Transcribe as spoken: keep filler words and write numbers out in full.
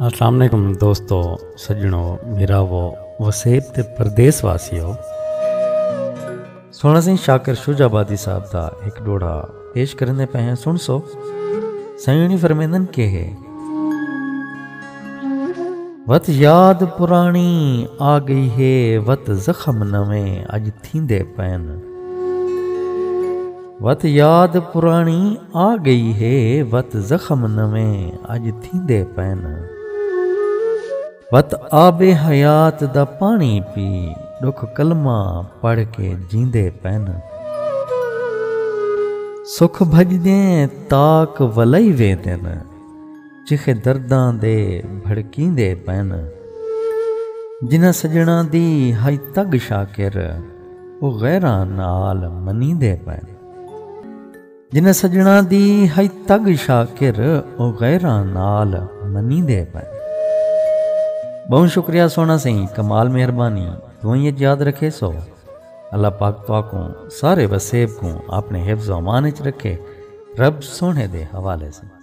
السلام علیکم دوستو، سڄݨو، بھراوو، وسیب تے پردیس واسیو۔ سوہݨا سئیں شاکر شجاع آبادی صاحب دا ہک ݙوہڑا پیش کریندے پئے ہیں، سݨسو۔ سئیں ہوݨی فرمیندن کہ ہے، وت یاد پراݨی آ ڳئی ہے، وت زخم نویں اڄ تھیندے پئن۔ وت یاد پراݨی آ ڳئی ہے، وت زخم نویں اڄ تھیندے پئن۔ وت آب حیات دا پاݨی پی، ݙکھ کلمہ پڑھ کے جیندے پئن۔ سکھ بھڄدیں تاک ولائی ویندن، چیخے درداں دے بھڑکیندے پئن۔ جنہاں سڄݨاں دی ہئی تڳ شاکر، او غیراں نال منیندے پئن۔ جنہاں سڄݨاں دی ہئی تڳ شاکر، او غیراں نال منیندے پئن۔ ٻہوں شکریہ سوہݨا سئیں، کمال مہربانی، دعائیں اچ یاد رکھیسو۔ اللہ پاک تہاکوں سارے وسیب کوں اپݨے حفظ و امان اچ رکھے۔ رب سوہݨے دے حوالے سئیں۔